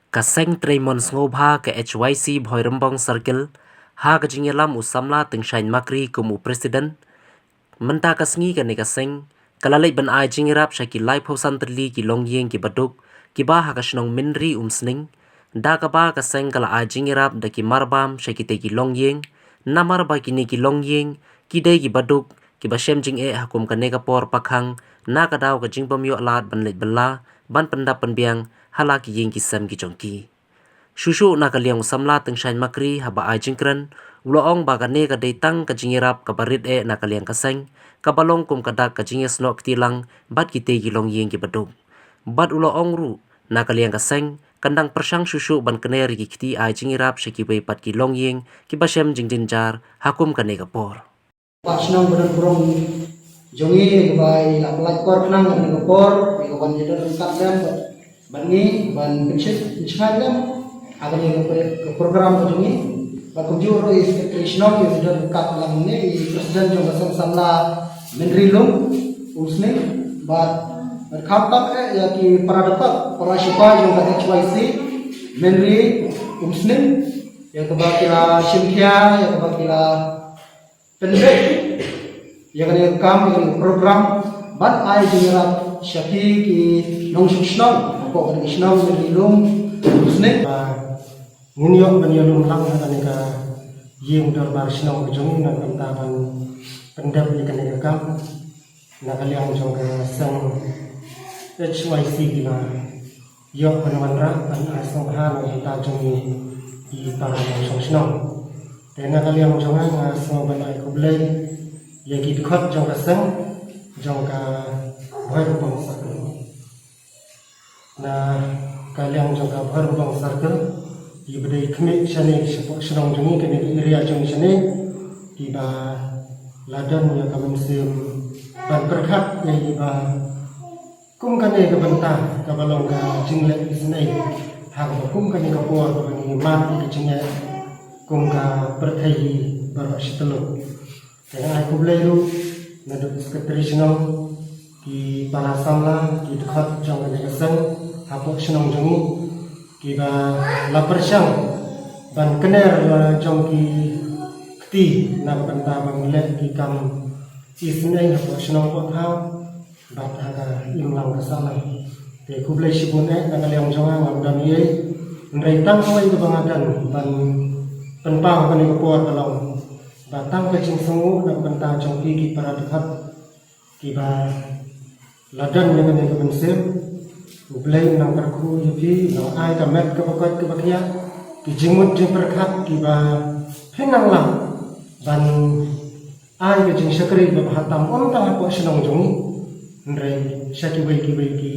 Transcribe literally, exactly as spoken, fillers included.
Ka seng trei mon sngewbha ka H Y C Bhoirymbong Circle, ha ka jingïalam u samla Tyngshaiñ Makri kum u president. Mynta ka sngi kane ka seng ka la leit ban ai jingïarap sha ki laiphew san tylli ki longïing kiba duk, kiba ha ka shnong Mynri Umsning. Da kaba ka seng ka la ai jingïarap da ki marbam sha kitei ki longïing, namar ba kine ki longïing ki dei kiba duk, kiba shem jingeh ha kum kane ka por pakhang, na ka daw ka jingbym ïoh lad ban leit bylla ban pyndap pynbiang ha la ki ïing ki sem ki jong ki. Shuh shuh na ka liang u samla Tyngshaiñ Makri haba ai jingkren, u la ong ba kane ka dei tang ka jingïarap kaba rit eh na ka liang ka seng, kaba long kum ka dak ka jingïasnoh kti lang bad kitei ki longïing kiba duk. Bad u la ong ruh, na ka liang ka seng kan dang pyrshang shuh shuh ban kner ïa ki kti ai jingïarap sha kiwei pat ki longïing kiba shem jingjynjar ha kum kane ka por. Bah shnong ba don burom jong ngi, ba i la pyllait por khnang ïa kane ka por, ïa ka ban ïadon ryngkat lem bad ngi ban pynshit pynshngaiñ lem ha kane ka, ka program ka jong ngi. Bad kumjuh ruh i secretary shnong, ïa ïadon ryngkat lang ne i president jong ka seng samla Mynri Lum Umsning, bad, bad khamtam eh ïa ki para dkhot, para shipai jong ka H Y C Mynri Umsning, ïa kaba ki la shim khia, ïa kaba ki la pynbeit ïa kane ka kam, ïa kane ka program ban ai jingïarap sha ki, ki nongshong shnong hapoh kane ka shnong Mynri Lum Umsning. Ba ngin ïoh ban ïalum lang ha kane ka ïing dorbar shnong ka jong ngi na ka bynta ban pyndep ïa kane ka kam. Na ka liang jong ka seng H Y C ki la ïoh ban wanrah ban ai sngewbha na ka bynta jong ngi ki para nongshong shnong. Te na ka liang jong nga, nga sngew ban ai khublei ïa ki dkhot jong ka seng jong ka Bhoirymbong Circle. Na ka liang jong ka Bhoirymbong Circle, kiba dei khmih shane shapoh shnong jong ngi, kane ka area jong ngi shane, kiba la don ïa ka mynsiem ban pyrkhat ïa kiba kum kane ka bynta kaba long ka jingleh isynei ha kaba kum kane ka por kaba ngi mad ïa ka jingeh kum ka pyrthei hi baroh shi tylli. Te nga ai khublei ruh naduh secretary shnong, ki para samla, ki dkhot jong kane ka seng hapoh shnong jong ngi, kiba la pyrshang ban kner la jong ki kti na ka bynta ban leh ki kam isynei hapoh shnong hapoh thaw. Bad ha ka imlang ka sahlang. Te khublei shibun eh na ka liang jong nga, ngam don ei ei. Hynrei tang kawei kaba nga don ban pynpaw ha kane ka por ka long ba tang ka jingsngewnguh na ka bynta jong phi ki para dkhot kiba la don ïa kane ka mynsiem. U Blei un nang kyrkhu ïa phi, un nang ai ka met kaba koit kaba khiah, ki jingmut jingpyrkhat kiba phin nang lah ban ai ka jingshakri ba bha tam, ym tang hapoh shnong jong ngi, hynrei sha kiwei kiwei ki